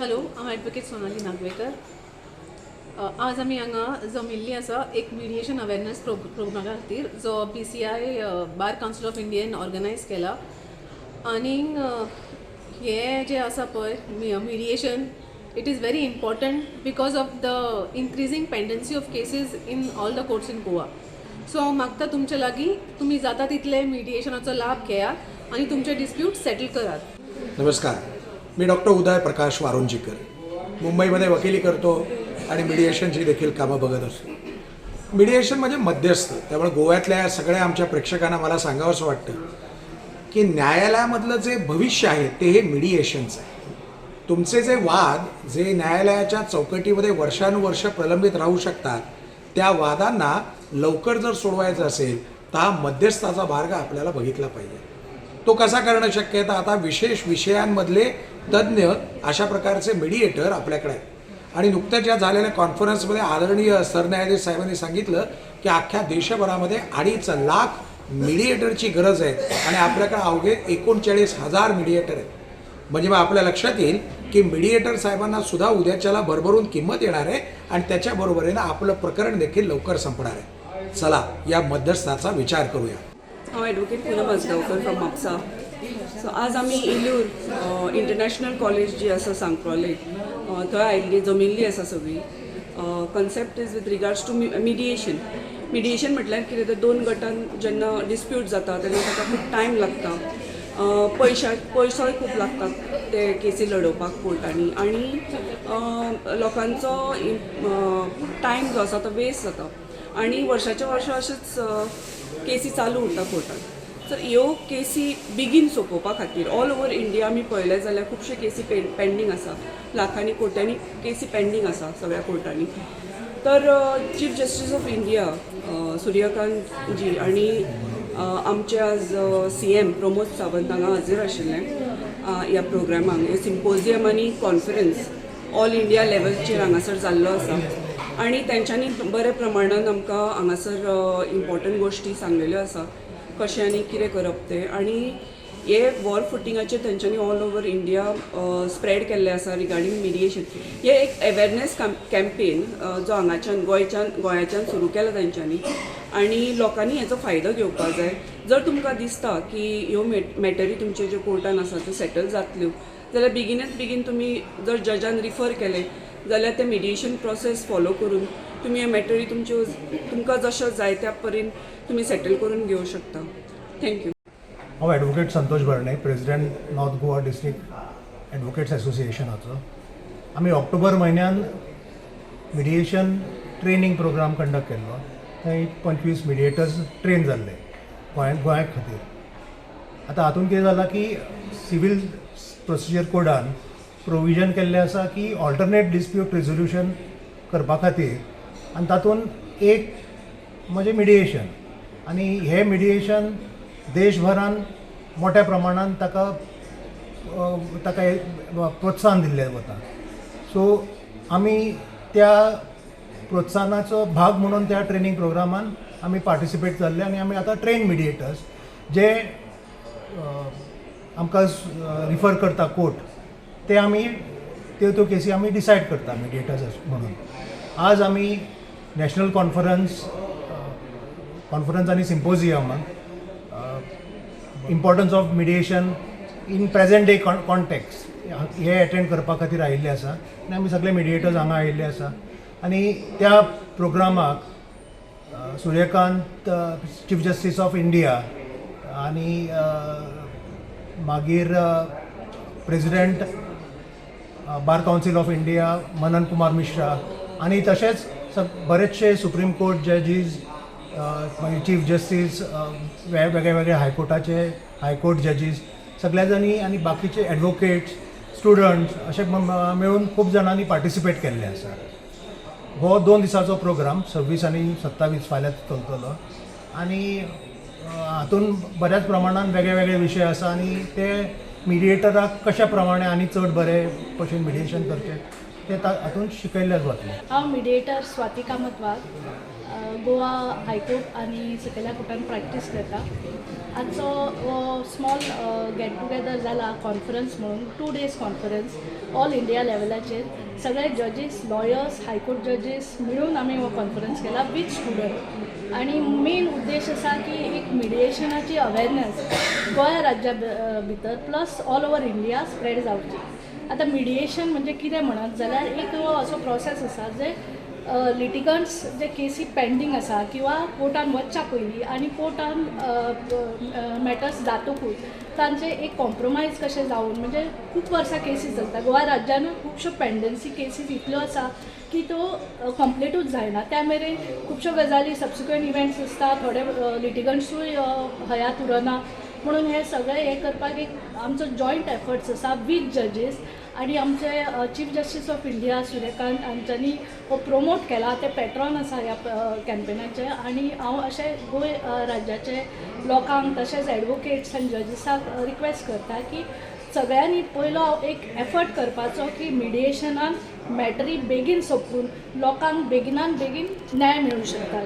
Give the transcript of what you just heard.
Hello, हांव advocate Sonali Nagwekar. आज आमी हांगा जमिल्ली आसा एक मिडिएशन अवेरनस प्रोग्रामा खातीर, जो BCI, Bar Council of Indian organise केला. आनी हे जे आसा पळय mediation, it is very important because of the increasing pendency of cases in all the courts in Goa. So हांव मागता तुमचे लागीं, तुमी जाता तितले मिडिएशनाचो लाभ घेयात आनी तुमचे डिस्प्यूट सेटल करात. नमस्कार, मी डॉक्टर उदय प्रकाश वारुंजीकर, मुंबईमध्ये वकिली करतो आणि मिडिएशनची देखील कामं बघत असतो. मिडिएशन म्हणजे मध्यस्थ. त्यामुळे गोव्यातल्या सगळ्या आमच्या प्रेक्षकांना मला सांगावंसं वाटतं की न्यायालयामधलं जे भविष्य आहे ते हे मिडिएशनचं आहे. तुमचे जे वाद जे न्यायालयाच्या चौकटीमध्ये वर्षानुवर्ष प्रलंबित राहू शकतात, त्या वादांना लवकर जर सोडवायचं असेल तर हा मध्यस्थाचा मार्ग आपल्याला बघितला पाहिजे. तो कसा करणं शक्य आहे? तर आता विशेष विषयांमधले तज्ज्ञ अशा प्रकारचे मिडिएटर आपल्याकडे आहेत. आणि नुकत्याच या झालेल्या कॉन्फरन्समध्ये आदरणीय सरन्यायाधीश साहेबांनी सांगितलं की अख्ख्या देशभरामध्ये 2.5 लाख मिडिएटरची गरज आहे आणि आपल्याकडे अवघे 39,000 मिडिएटर आहेत. म्हणजे मग आपल्या लक्षात येईल की मिडिएटर साहेबांना सुद्धा उद्याच्याला भरभरून किंमत येणार आहे आणि त्याच्याबरोबरीनं आपलं प्रकरण देखील लवकर संपणार आहे. चला, या मध्यस्थाचा विचार करूया. हांव advocate Poonam Ajgaonkar from Mapusa. So आज आमी इलूर इंटरनॅशनल कॉलेज जी आसा सांकवाळे, थंय आयिल्ली, जमिल्ली आसा सगळी. Concept is with regards to mediation. Mediation म्हटल्यार कितें, तर दोन गटान जेन्ना डिस्प्यूट जाता तेन्ना ताका खूब टायम लागता, पयशा पयसोय खूब लागता ते केसी लडोवपाक कोर्टांनी आनी लोकांचो टायम जो आसा तो वेस्ट जाता आनी वर्साच्या वर्सां अशेंच केसी चालू उरता कोर्टान. तर ह्यो केसी बेगीन सोंपोवपा खातीर, ऑल ओवर इंडिया आमी पळयलें जाल्यार खुबशे केसी पेंडींग आसा, लाखांनी कोट्यांनी केसी पेंडींग आसा सगळ्या कोर्टांनी. तर chief justice of India Suryakant जी आनी आमचे आज सीएम प्रमोद सावंत हांगा हजीर आशिल्ले ह्या प्रोग्रामाक. हे सिम्पोजियम आनी कॉन्फरन्स ऑल इंडिया लेवलचेर हांगासर जाल्लो आसा आनी तेंच्यांनी बऱ्या प्रमाणान आमकां हांगासर इम्पॉर्टंट गोश्टी सांगलेल्यो आसा, कशें आनी कितें करप तें. आनी हे वॉर फुटिंगाचेर तेंच्यांनी ऑल ओवर इंडिया स्प्रेड केल्लें आसा रिगार्डींग मिडिएशन. हे एक अवेरनेस कॅम्पेन जो हांगाच्यान गोंयच्यान गोंयाच्यान सुरू केला तेंच्यांनी आनी लोकांनी हेचो फायदो घेवपाक जाय. जर तुमकां दिसता की ह्यो मॅटरी तुमच्यो ज्यो कोर्टान आसा त्यो सेटल जातल्यो जाल्यार बेगिनात बेगीन तुमी जर जजान रिफर केलें जाल्यार ते मिडिएशन प्रोसेस फॉलो करून तुमी ह्यो मॅटरी तुमच्यो तुमकां जशें जाय त्या परीन तुमी सेटल करून घेवं शकता. Thank you. हांव एडवोकेट संतोष भरणे, President, North Goa District Advocates असोसिएशनाचो. आमी ऑक्टोबर म्हयन्यान मिडिएशन ट्रेनींग प्रोग्राम कंडक्ट केल्लो. थंय 25 मिडिएटर्स ट्रेन जाल्ले गोंया खातीर. आतां हातूंत कितें जालां की सिवील प्रोसिजर कोडान प्रोविजन केल्लें आसा की ऑल्टरनेट डिस्प्यूट रेजोल्युशन करपा खातीर आनी तातूंत एक म्हणजे मिडिएशन. आनी हें मिडिएशन देशभरान मोठ्या प्रमाणान ताका प्रोत्साहन दिल्लें वता. सो आमी त्या प्रोत्साहनाचो भाग म्हणून त्या ट्रेनींग प्रोग्रामान आमी पार्टिसिपेट जाल्ले आनी आमी आतां ट्रेन मिडिएटर्स. जे आमकां रिफर करता कोर्ट, ते आमी त्यो त्यो केसी आमी डिसायड करता मिडिएटर्स म्हणून. आज आमी नॅशनल कॉन्फरन्स आनी सिम्पोजियमान importance of mediation in present day context हे एटेंड करपा खातीर आयिल्ले आसा आनी आमी सगळे मिडिएटर्स हांगा आयिल्ले आसा. आनी त्या प्रोग्रामाक Suryakant, chief justice of India आनी मागीर President, Bar Council of India Manan Kumar Mishra आनी तशेंच बरेचशे सुप्रीम कोर्ट जजीस, मागीर चीफ जस्टीस, वेगळे वेगळे हायकोर्टाचे हायकोर्ट जजीस, सगळ्या जांनी आनी बाकीचे एडवोकेट्स, स्टुडंट्स अशे मेळून खूब जाणांनी पार्टिसिपेट केल्ले आसा. हो 2 दिसाचो प्रोग्राम 26 आनी 27, फाल्यां चलतलो आनी हातून बऱ्याच प्रमाणान वेगळे वेगळे विशय आसा आनी ते मिडिएटराक कशा प्रमाणे आनी चड बरे भशेन मिडिएशन करचें तें हातून शिकयल्लें वतलें. हांव मिडिएटर स्वाती कामत वाघ, गोवा हायकोर्ट आनी सकयल्या कोर्टान प्रॅक्टीस करता. आजचो हो स्मॉल गेट टुगेदर जाला कॉन्फरन्स म्हणून, 2 days conference all India लेवलाचेर सगळे जजीस, लॉयर्स, हायकोर्ट जजीस मिळून आमी हो कॉन्फरन्स केला विथ स्टुडंट. आनी मेन उद्देश आसा की एक मिडिएशनाची अवेरनेस गोंया राज्या भितर plus all over India spread जावची. आतां मिडिएशन म्हणजे कितें म्हणत जाल्यार एक हो असो प्रोसेस आसा जे लिटिगंट्स जे केसी पेंडींग आसा किंवा कोर्टान वचच्या पयलीं आनी कोर्टान मॅटर्स जातकूच तांचे एक कॉम्प्रोमायज कशें जावन, म्हणजे खूब वर्सां केसी चलता. गोवा राज्यानूय खुबश्यो पेंडन्सी केसीस इतल्यो आसा की त्यो कंप्लिटूच जायना. त्या मेरेन खुबश्यो गजाली, सबसिक्वंट इव्हेंट्स आसता, थोडे लिटिगंट्सूय हयात उरना. म्हणून हे सगळें हें करपाक एक आमचो जॉयंट एफर्ट्स आसा वीथ जजीस. आनी आमचे chief justice of India Suryakant हांच्यांनी हो प्रोमोट केला, ते पेट्रॉन आसा ह्या कॅम्पेनाचे. आनी हांव अशें गोंय राज्याचे लोकांक तशेंच एडवोकेट्स आनी जजीसाक रिक्वेस्ट करता की सगळ्यांनी पयलो एक एफर्ट करपाचो की मिडिएशनान मॅटरी बेगीन सोंपून लोकांक बेगिनान बेगीन न्याय मेळूं शकता.